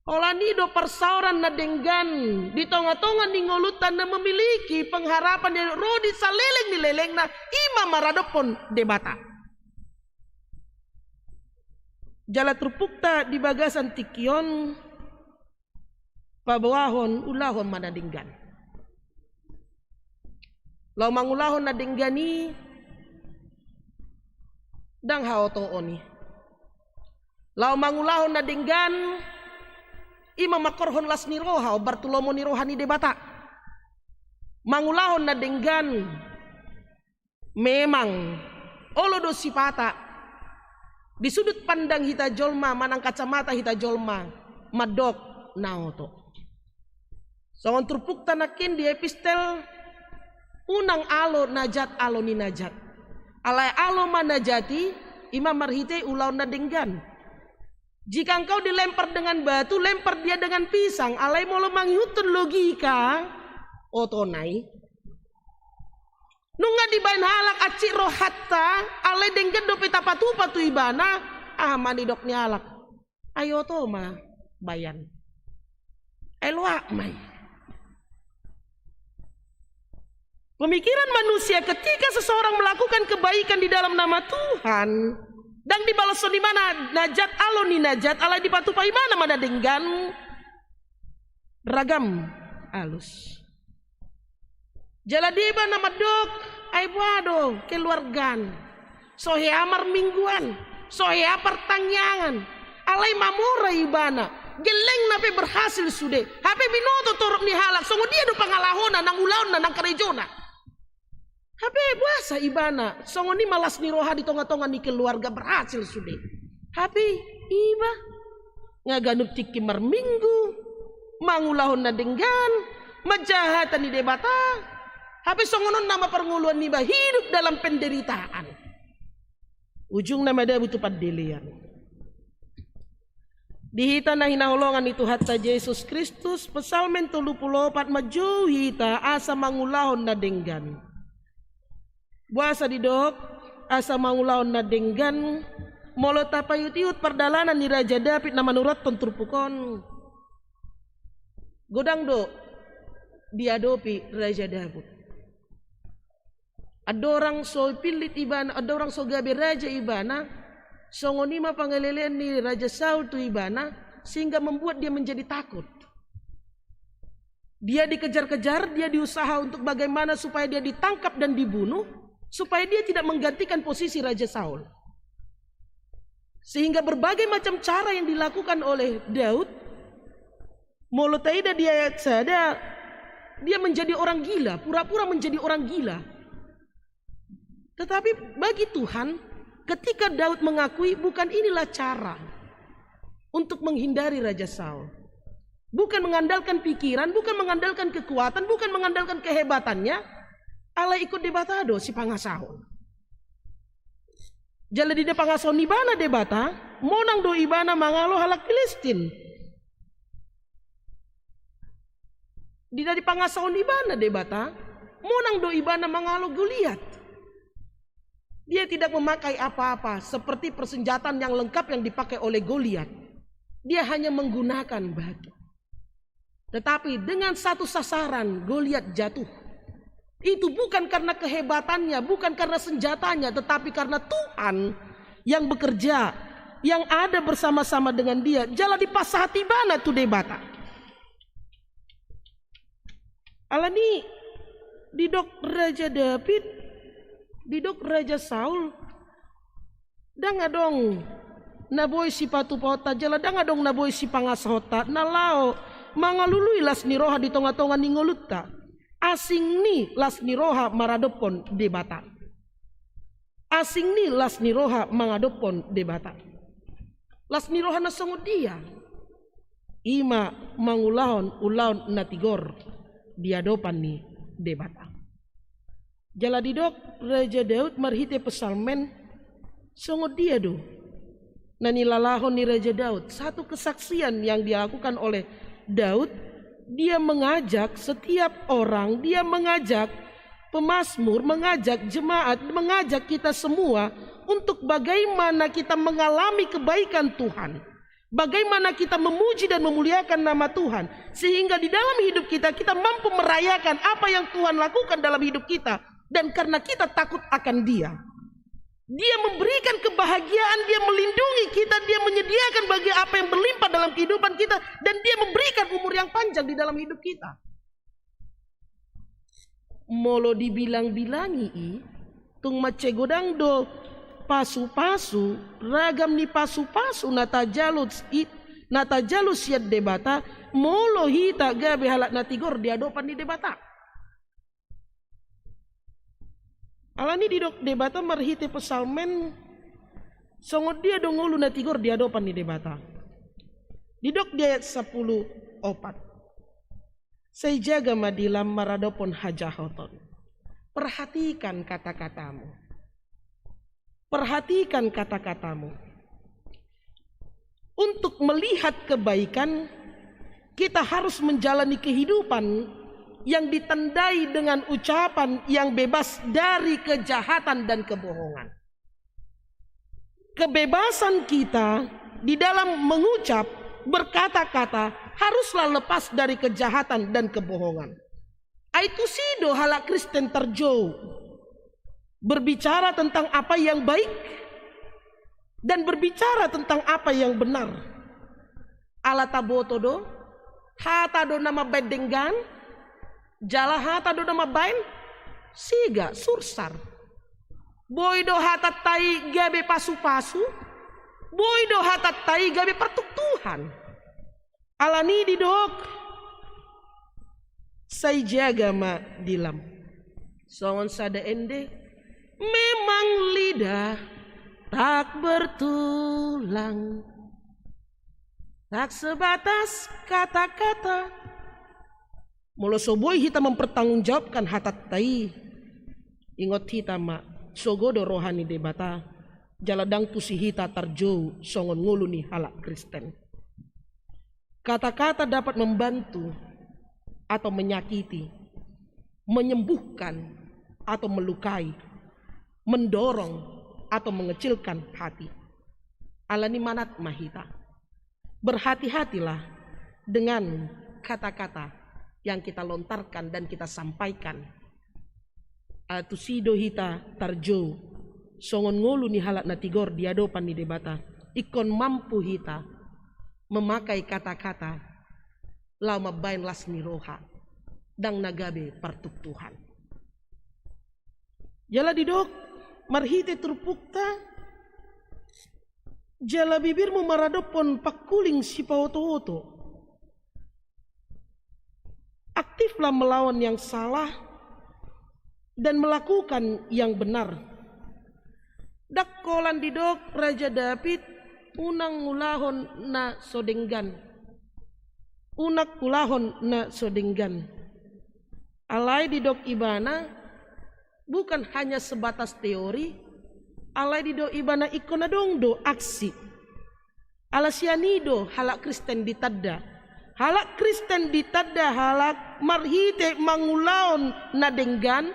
Holan i do parsaoran na denggan di tonga-tonga ni ngolunta na memiliki pengharapan yang ro di saleleng ni lelengna, i ma maradophon Debata. Jala turpukta di bagasan tingki on, paboahon, ulahon ma na denggan. Laho mangulahon na denggan i, ndang haotoon i. Laho mangulahon na denggan, i ma mangkorhon las ni roha, hombar tu lomo ni roha ni Debata. Mangulahon na denggan, memang, olo do sipata, di sudut pandang hita jolma, manang kacamata hita jolma, mandok na oto. Songon turpukta nangkin di epistel, unang alo na jat alo ni na jat. Alai alo ma na jat i, i ma marhite ulaon na denggan. Jika engkau dilempar dengan batu, lempar dia dengan pisang. Alai molo mangihuthon logika, otona i. Nunga dibaen halak hansit rohanta, alai denggan dope tapatupa tu ibana, aha ma nidok ni halak? Ai oto ma baen. Ai loak ma i. Pemikiran manusia, ketika seseorang melakukan kebaikan di dalam nama Tuhan, ndang dibalos songon ibana na jat alo ni na jat, alai dipatupa ibana ma na denggan, ragam alus. Jala dia ibana mandok, ai boha do keluargan. So hea marmingguan, so hea partangiangan. Alai mamora ibana, gellengna pe berhasil sude. Hape binoto torop ni halak, songon dia do pangalahona, nang ulaonna, nang karejona. Hape boasa ibana, songon i ma las ni roha di tonga-tonga ni keluarga, berhasil sude. Hape iba, nga ganup tingki marminggu, mangulahon na denggan, manjaha hata ni Debata, hape songon on nama parngoluan niba, hidup dalam penderitaan. Ujungna madabu tu pandelean. Di hita na hinaholongan ni Tuhanta Jesus Kristus, Psalmen tolu pulu opat manjou hita asa mangulahon na denggan. Boasa didok asa mangulahon na denggan? Molo tapaihut-ihut pardalanan ni Raja Daud na manurathon turpuk on, godang do diadopi Raja Daud. Andorang so pillit ibana, andorang so gabe raja ibana, songon i ma pangelelean ni Raja Saul tu ibana, sehingga membuat dia menjadi takut. Dia dikejar-kejar, dia diusaha untuk bagaimana supaya dia ditangkap dan dibunuh, supaya dia tidak menggantikan posisi Raja Saul. Sehingga berbagai macam cara yang dilakukan oleh Daud, molo taida di ayat sada, dia menjadi orang gila, pura-pura menjadi orang gila. Tetapi bagi Tuhan, ketika Daud mengakui, bukan inilah cara untuk menghindari Raja Saul. Bukan mengandalkan pikiran, bukan mengandalkan kekuatan, bukan mengandalkan kehebatannya, alai ingkon Debata do sipangasahon. Jala di na pangasahon ibana Debata, monang do ibana mangalo halak Filistin. Di na dipangasahon ibana Debata, monang do ibana mangalo Goliat. Dia tidak memakai apa-apa seperti persenjataan yang lengkap yang dipakai oleh Goliat. Dia hanya menggunakan batu. Tetapi dengan satu sasaran, Goliat jatuh. Itu bukan karena kehebatannya, bukan karena senjatanya, tetapi karena Tuhan yang bekerja, yang ada bersama-sama dengan dia. Jala dipasahat ibana tu Debata. Alani Didok Raja Daud, didok Raja Saul, ndang adong na boi sipatupaonta jala ndang adong na boi sipangasahonta na laho mangalului las ni roha di tongatonga ni ngolunta. Asing ni las ni roha maradophon Debata. Asing ni las ni roha mangadophon Debata. Las ni roha na songon dia? I ma mangulahon ulaon na tigor di adopan ni Debata. Jala didok Raja Daud marhite psalmen, songon dia do na nilalahon ni Raja Daud? Satu kesaksian yang dilakukan oleh Daud, dia mengajak setiap orang, dia mengajak pemazmur, mengajak jemaat, mengajak kita semua untuk bagaimana kita mengalami kebaikan Tuhan. Bagaimana kita memuji dan memuliakan nama Tuhan, sehingga di dalam hidup kita, kita mampu merayakan apa yang Tuhan lakukan dalam hidup kita, dan karena kita takut akan Dia. Dia memberikan kebahagiaan, Dia melindungi kita, Dia menyediakan bagi apa yang berlimpah dalam kehidupan kita, dan Dia memberikan umur yang panjang di dalam hidup kita. Molo dibilang-bilangi i, tung mansai godang do pasupasu, ragam ni pasupasu na tajalo i, na tajalo sian Debata, molo hita gabe halak na tigor di adopan ni Debata. Alani didok Debata marhite psalmen, songon dia do ngolu na tigor di adopan ni Debata? Didok di ayat sampulu opat. Sai jaga ma dilam maradophon hajahoton. Perhatikan kata-katamu. Perhatikan kata-katamu. Untuk melihat kebaikan, kita harus menjalani kehidupan yang ditandai dengan ucapan yang bebas dari kejahatan dan kebohongan. Kebebasan kita di dalam mengucap, berkata-kata, haruslah lepas dari kejahatan dan kebohongan. Ai tusi do halak Kristen tarjou berbicara tentang apa yang baik dan berbicara tentang apa yang benar. Ala taboto do, hata do na mambaen denggan, jala hata do na mambaen siga, sursar. Boi do hatanta i gabe pasupasu, boi do hatanta i gabe partuktuhan. Alani didok, sai jaga ma dilam. Songon sada ende, memang lidah tak bertulang, tak sebatas kata-kata. Molo so boi hita mempertanggungjawabkan hatanta i, ingot hita ma, sogo do roha ni Debata, jala ndang tusi hita tarjou songon ngolu ni halak Kristen. Kata-kata dapat membantu atau menyakiti, menyembuhkan atau melukai, mendorong atau mengecilkan hati. Alani manat ma hita. Berhati-hatilah dengan kata-kata yang kita lontarkan dan kita sampaikan. Ala tusi do hita tarjou songon ngolu ni halak na tigor di adopan ni Debata, ingkon mampu hita memakai kata-kata laho mambaen las ni roha, ndang na gabe partuktuhan. Jala didok marhite turpukta, jala bibirmu maradophon pangkuling sipaotooto. Aktiflah melawan yang salah dan melakukan yang benar. Ndang holan didok Raja Daud, unang ulahon na so denggan. Unang ulahon na so denggan. Alai didok ibana, bukan hanya sebatas teori, alai didok ibana ingkon adong do aksi. Ala sian i do halak Kristen ditanda. Halak Kristen ditanda halak marhite mangulahon na denggan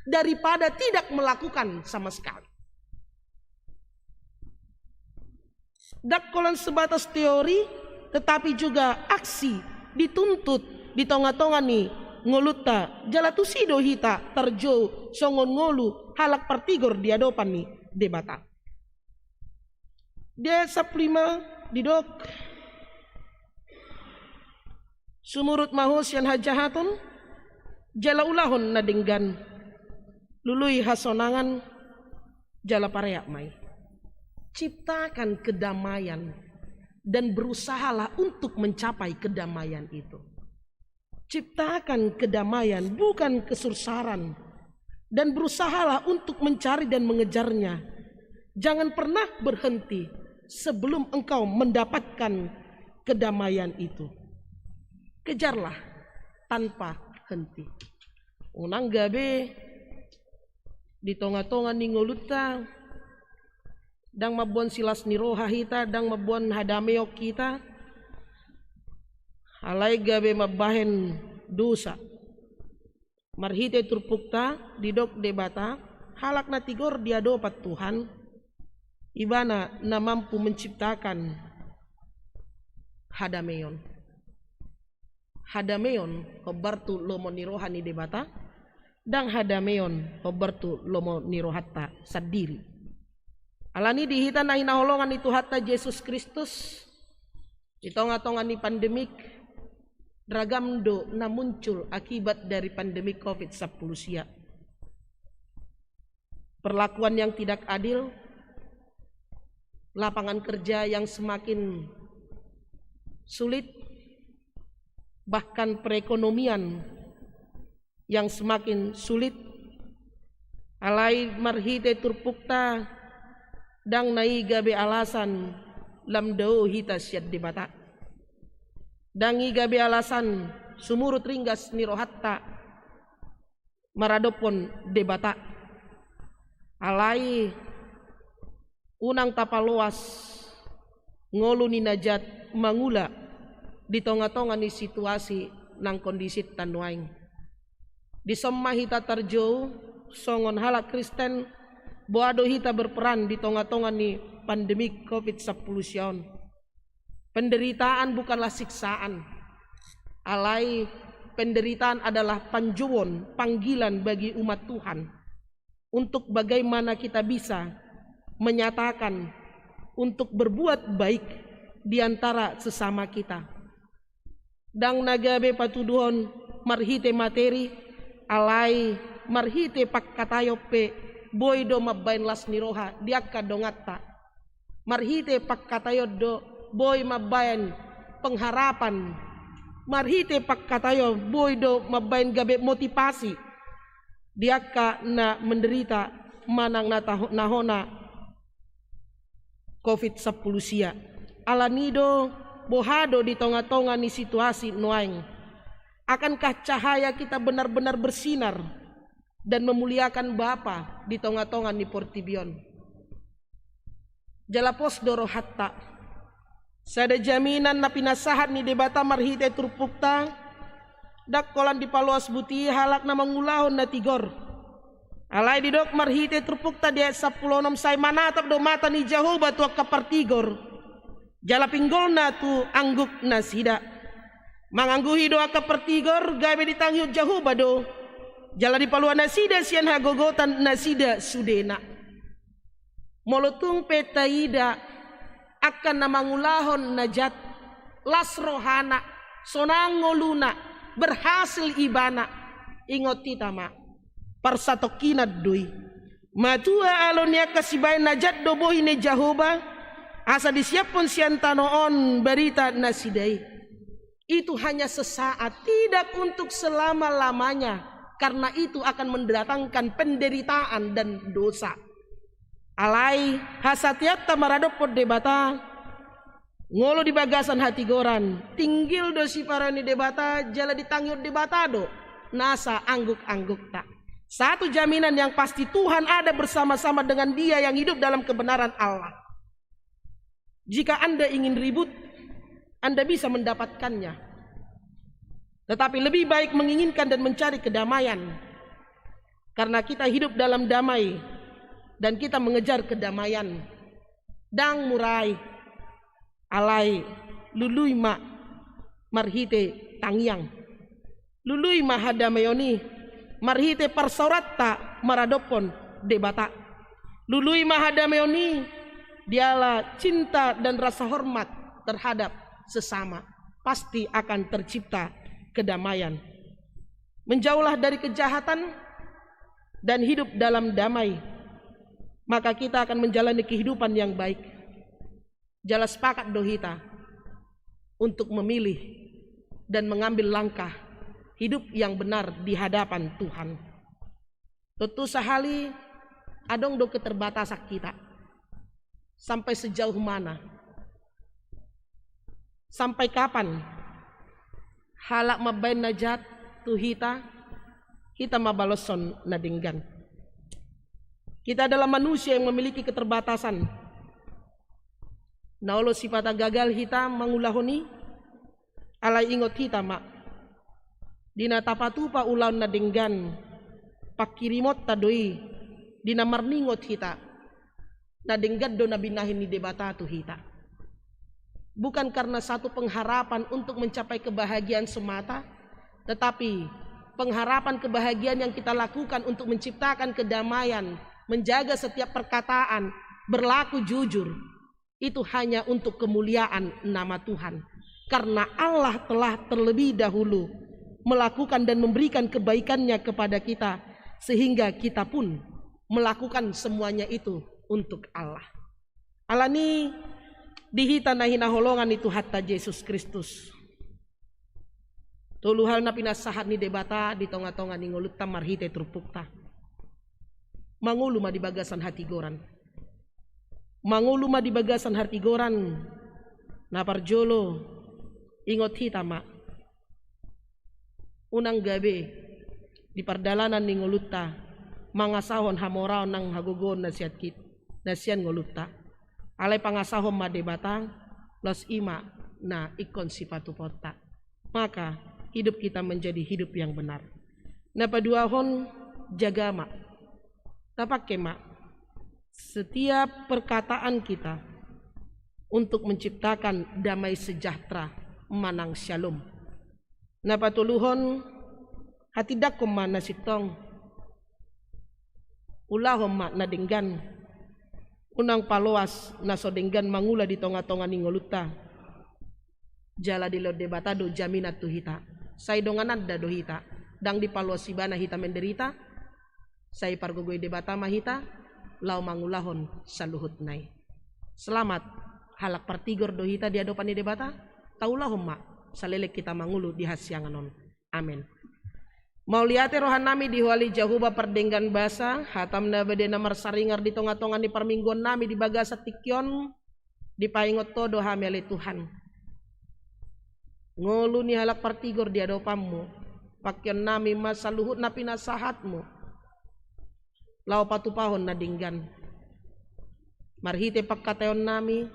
daripada tidak melakukan sama sekali. Ndang holan sebatas teori, tetapi juga aksi dituntut di tongatonga ni ngolunta, jala tusi do hita tarjou songon ngolu halak partigor di adopan ni Debata. Di ayat sampulu lima didok, sumurut ma ho sian hajahaton, Jala ulahon na denggan, lului hasonangan, jala pareak ma i. Ciptakan kedamaian dan berusahalah untuk mencapai kedamaian itu. Ciptakan kedamaian, bukan kesusaran, dan berusahalah untuk mencari dan mengejarnya. Jangan pernah berhenti sebelum engkau mendapatkan kedamaian itu. Kejarlah tanpa henti. Unang gabe di tonga-tonga ni ngolunta, ndang mamboan silas ni roha hita, ndang mamboan hadameon hita, alai gabe mambahen dosa. Marhite turpukta didok Debata, halak na tigor di adopan Tuhan, ibana na mampu menciptakan hadameon. Hadameon hombar tu lomo ni roha ni Debata, ndang hadameon hombar tu lomo ni rohanta sandiri. Alani i di hita na hinaholongan ni Tuhanta Jesus Kristus, di tonga-tonga ni pandemik, ragam do na muncul akibat dari pandemik covid sampulu sia. Perlakuan yang tidak adil, lapangan kerja yang semakin sulit, bahkan perekonomian yang semakin sulit. Alai marhite turpukta, ndang na i gabe alasan lam dao hita sian Debata. Ndang i gabe alasan sumurut ringgas ni rohanta maradophon Debata. Alai unang tapaloas ngolu ni na jat mangula di tonga-tonga ni situasi nang kondisinta nuaeng. Dison ma hita tarjou songon halak Kristen, boha do hita berperan di tonga-tonga ni pandemik covid sampulu sia on. Penderitaan bukanlah siksaan, alai penderitaan adalah panjouon, panggilan bagi umat Tuhan untuk bagaimana kita bisa menyatakan untuk berbuat baik di antara sesama kita. Ndang na gabe patuduhon marhite materi, alai marhite pangkataion pe boi do mambahen las ni roha di angka donganta. Marhite pangkataion do boi mambahen pengharapan. Marhite pangkataion boi do mambahen gabe motivasi di angka na menderita manang na taho-, na hona covid sampulu sia. Alani do, boha do di tonga-tonga ni situasi nuaeng? Akankah cahaya kita benar-benar bersinar dan memuliakan Bapa di tonga-tonga ni portibi on? Jala pos do rohanta. Sada jaminan na pinasahat ni Debata marhite turpukta, ndang holan dipaloas buti halak na mangulahon na tigor. Alai didok marhite turpukta di ayat sampulu onom, sai manatap do mata ni Jahowa tu angka partigor, jala pinggolna tu angguknasida. Mangangguhi do angka partigor, gabe ditangihon Jahowa do, jala dipalua nasida sian hagogotan nasida sudena. Molo tung pe taida angka na mangulahon na jat, las rohana, sonang ngoluna, berhasil ibana, ingot hita ma, parsatongkinan do i. Matua alo ni angka sibahen na jat do bohi ni Jahowa, asa disiaphon sian tano on barita nasida i. Itu hanya sesaat, tidak untuk selama-lamanya, karena itu akan mendatangkan penderitaan dan dosa. Alai, hasatianta maradophon Debata, ngolu di bagasan hatigoran, tinggil do sipareon ni Debata, jala ditangihon Debata do nasa angguk-anggukta. Satu jaminan yang pasti, Tuhan ada bersama-sama dengan dia yang hidup dalam kebenaran Allah. Jika Anda ingin ribut, Anda bisa mendapatkannya. Tetapi lebih baik menginginkan dan mencari kedamaian. Karena kita hidup dalam damai dan kita mengejar kedamaian. Ndang mura i, alai lului ma marhite tangiang. Lului ma hadameon i marhite parsaoranta maradophon Debata. Lului ma hadameon i diala cinta dan rasa hormat terhadap sesama. Pasti akan tercipta kedamaian. Menjauhlah dari kejahatan dan hidup dalam damai, maka kita akan menjalani kehidupan yang baik. Jala sepakat do hita untuk memilih dan mengambil langkah hidup yang benar di hadapan Tuhan. Tontu sahali adong do keterbatasan hita. Sampai sejauh mana? Sampai kapan halak mambaen na jat tu hita, hita mambaloshon na denggan? Kita adalah manusia yang memiliki keterbatasan. Na olo sipata gagal hita mangulahon i, alai ingot hita ma, di na tapatupa ulaon na denggan, pangkirimonta do i, di na marningot hita, na denggan do na binahen ni Debata tu hita. Bukan karena satu pengharapan untuk mencapai kebahagiaan semata, tetapi pengharapan kebahagiaan yang kita lakukan untuk menciptakan kedamaian, menjaga setiap perkataan, berlaku jujur, itu hanya untuk kemuliaan nama Tuhan. Karena Allah telah terlebih dahulu melakukan dan memberikan kebaikan-Nya kepada kita, sehingga kita pun melakukan semuanya itu untuk Allah. Alani i, di hita na hinaholongan ni Tuhanta Jesus Kristus, tolu hal na pinasahat ni Debata di tonga-tonga ni ngolunta marhite turpukta. Mangolu ma di bagasan hatigoran. Mangolu ma di bagasan hatigoran. Na parjolo, ingot hita ma, unang gabe di pardalanan ni ngolunta mangasahon hamoraon nang hagogoon na sian hit-, na sian ngolunta. Alai pangasahon ma Debata, laos i ma na ingkon sipatupaonta. Maka hidup kita menjadi hidup yang benar. Na paduahon, jaga ma. Tapangke ma setiap perkataan kita untuk menciptakan damai sejahtera manang syalom. Na patoluhon, hatindangkon ma na sintong. Ulahon ma na denggan. Unang paloas na so denggan mangula di tonga-tonga ni ngolunta. Jala dilehon Debata do jaminan tu hita. Sai dongananna do hita. Ndang dipaloas Ibana hita menderita. Sai pargogoi Debata ma hita laho mangulahon saluhutna i. Selamat, halak partigor do hita di adopan ni Debata. Taulahon ma saleleng hita mangolu di hasiangan on. Amen. Mauliate rohanami di Ho ale Jahowa pardenggan basa, hatam na badia na marsaringar di tonga-tonga ni parmingguonnami di bagasan tingki on, dipaingot Ho do hami ale Tuhan. Ngolu ni halak partigor di adopanMu, pangkeonnami ma saluhut na pinasahatMu. Laho patupahon na denggan. Marhite pangkataionnami,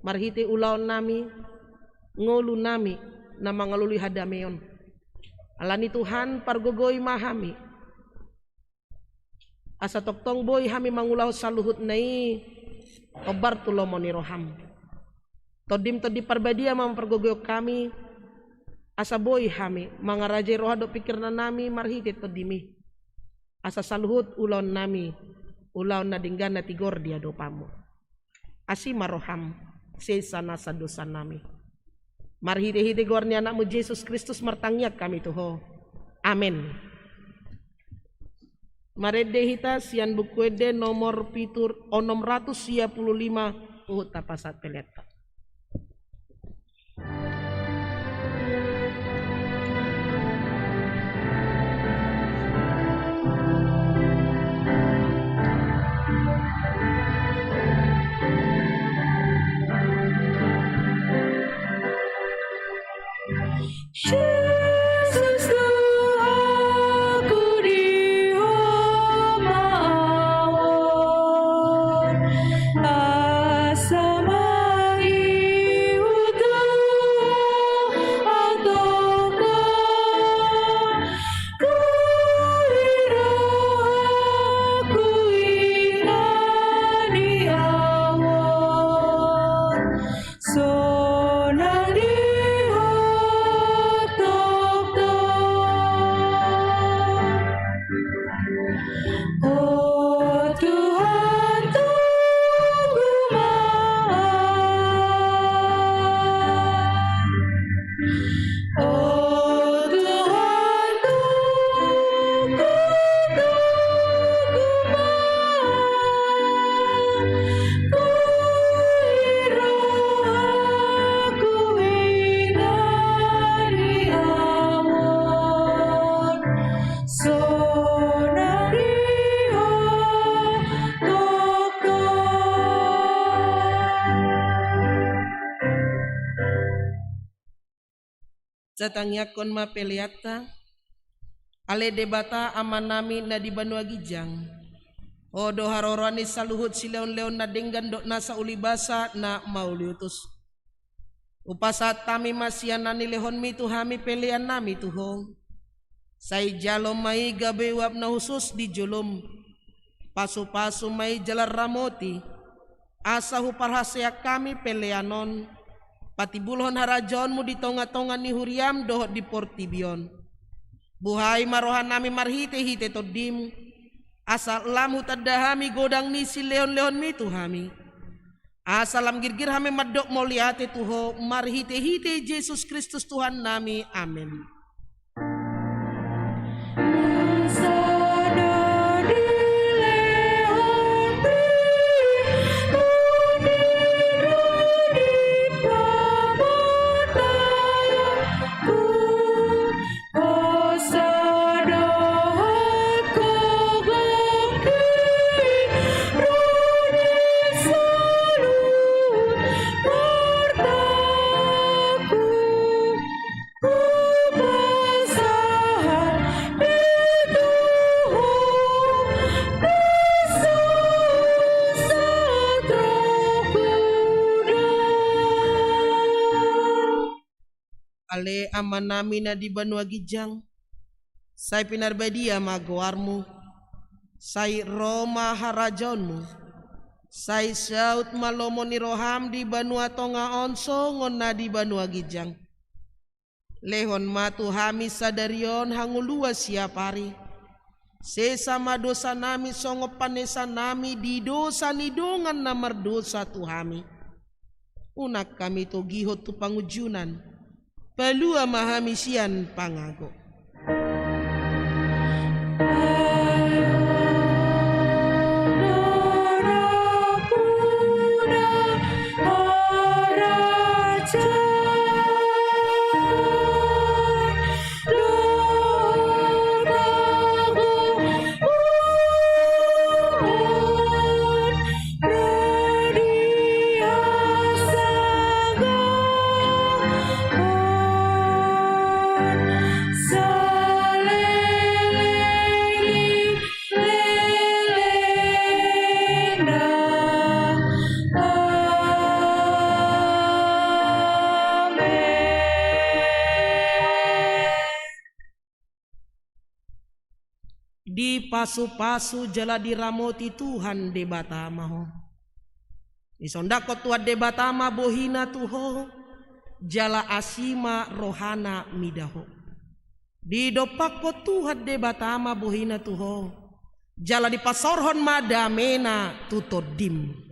marhite ulaonnami, ngolunami na mangalului hadameon. Alani Tuhan, pargogoi ma hami. Asa tongtong boi hami mangulahon saluhutna i hombar tu lomo ni rohaM. TondiM Tondi Parbadia ma mampargogoihon hami, asa boi hami mangarajai roha dohot pingkirannami marhite TondiMi. Asa saluhut ulaonnami, ulaon na denggan na tigor di adopanMu. Asi ma rohaM, sesa nasa dosanami. Marhite-hite goar ni AnakMu Jesus Kristus martangiang hami tu Ho. Amen. Marende hita sian Buku Ende nomor pitu, onom ratus sia pulu lima, huhut tapasahat pelean. Jesus Tuhanku, di Ho ma ahu on, asa mangihut Ho ahu tongtong, huida Ho, huingot Ho ahu on. Sonang di Ho tongtong. O Tuhan, tunggu ma. O Tuhan, tunggu Tangiangkon ma peleanta. Ale Debata Amanami na di banua ginjang, Ho do haroroan ni saluhut silehonlehon na denggan dohot nasa ulibasa na mauliutus. Hupasahat hami ma sian na nilehonmi tu hami peleannami tu Ho. Sai jalo ma i gabe uap na hushus di jolom. Pasupasu ma i jala ramoti, asa huparhaseang hami pelean on patimbulhon harajaonmu di tongatonga ni huriam dohot di portibi on. Buhai ma rohanami marhitehite Tondim, asa lam hutanda hami godang ni silehonlehonmi tu hami. Asa lam girgir hami mandok mauliate tu Ho marhitehite Jesus Kristus Tuhannami. Amen. Ale Amanami na di banua ginjang, sai pinarbadia ma goarmu, sai ro ma harajaonmu, sai saut ma lomo ni roham di banua tonga on songon na di banua ginjang. Lehon ma tu hami sadari on hangoluan siapari. Sesa ma dosanami songon panesanami di dosa ni dongan na mardosa tu hami. Unang hami togihon tu pangunjunan. Palua ma hami sian pangago. Dipasupasu jala diramoti Tuhan Debata ma ho. Disondangkon Tuhan Debata ma bohina tu ho, jala asi ma rohana mida ho. Didompakkon Tuhan Debata ma bohina tu ho, jala dipasaorhon ma damena tu tondim.